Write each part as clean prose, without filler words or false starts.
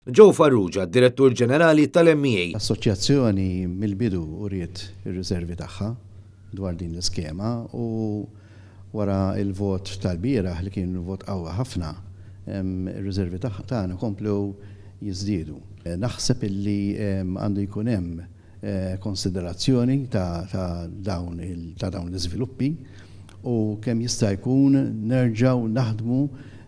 Joe Farrugia, Direttur Ġenerali tal-MEA. L-Assoċjazzjoni mill-bidu uriet ir-riservi tagħha dwar din l-iskema u wara l-vot tal-bieraħ li kien vot qawwi ħafna, ir-riservi tagħna komplew jiżdiedu. Naħseb illi għandu jkun hemm konsiderazzjoni ta' dawn ta' dawn l-iżviluppi u kemm jista' jkun nerġgħu naħdmu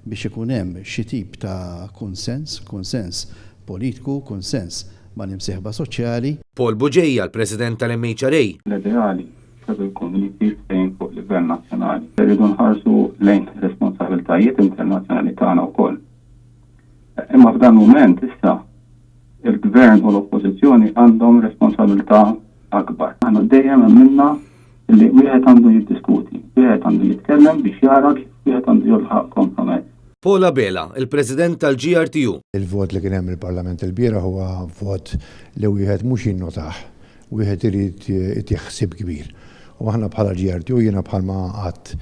biex ikun hemm xi tip ta' kunsens, kunsens politku, kunsens mal-imsieħba soċjali. Paul Bugeja, l-President tal-MHRA. L-ideali kellu jkun li jsir ftehim fuq livell nazzjonali. Irridu nħarsu lejn responsabbiltajiet internazzjonali tagħna wkoll. Imma f'dan mument issa il-gvern u l-oppożizzjoni għandhom responsabilità akbar. Aħna dejjem emminna li wieħed għandu jiddiskuti, wieħed għandu jitkellem biex jara kif wieħed għandu jilħaq kompromess. Paul Abela, il-President tal-GRTU. Il-vot li kien hemm il-Parlament ilbieraħ huwa vot li wieħed mhux jinnotah, wieħed irid itih ħsieb kbir. U aħna bħala GRTU jiena bħalma għadt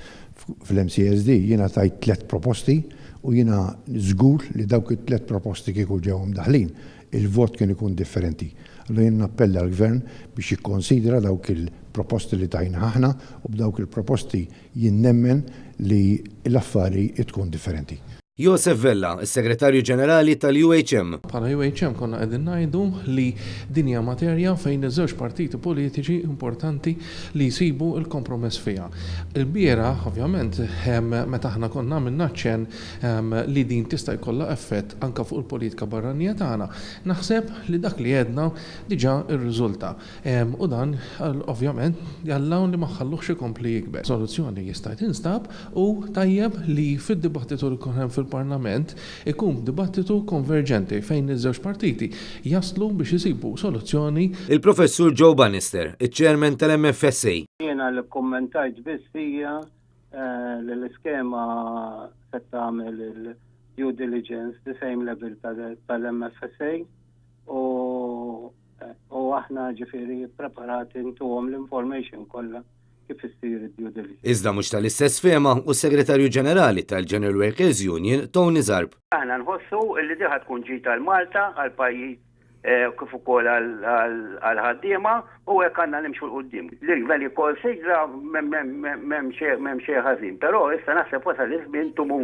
fl-MCSD jiena tajt tlett proposti u jiena żgur li dawk it-tlett proposti kieku ġew imdaħħlin, il-vot kien ikun differenti. Allura jien nappella l-Gvern biex jikkonsidra dawk il-proposti li tajna aħna u b'dawk il-proposti jien nemmen li l-affari tkun differenti. Josef Vella, is-Segretarju Ġenerali tal-UHM. Bħala UHM konna qegħdin ngħidu li din hija materja fejn iż-żewġ partiti politiċi importanti li jsibu l-kompromess fiha. Ilbieraħ, ovvjament, meta aħna konna għamilna aċċenn li din tista' jkollha effett anke fuq il-politika barranija tagħna, naħseb li dak li għedna diġà rriżulta. U dan, ovvjament, jalla li ma nħalluhx ikompli jikber. Soluzzjoni jista' tinstab u tajjeb li fid-dibattitu li jkun hemm fil-Parlament ikun dibattitu konverġenti fejn iż-żewġ partiti jaslu biex isibu soluzzjoni. Il-Professur Joe Bannister, iċ-Chairman tal-MFSA. Jiena li kkummentajt biss hija li l-iskema se tagħmel il-due diligence the same level tal-MFSA u U aħna ġifieri preparati ntuhom l-information kollha kif issir id-due diligence. Iżda mhux tal-istess fehma hu s-Segretarju Ġenerali tal-General Workers Union Tony Zarb. Aħna nħossu li din ħa tkun ġid għal Malta, għall-pajjiż kif ukoll għall-ħaddiema u hekk għandna nimxu 'l quddiem. Li l-Gvern jikkonsidra m'hemm xejn ħażin, però issa naħseb wasal iż-żmien to move.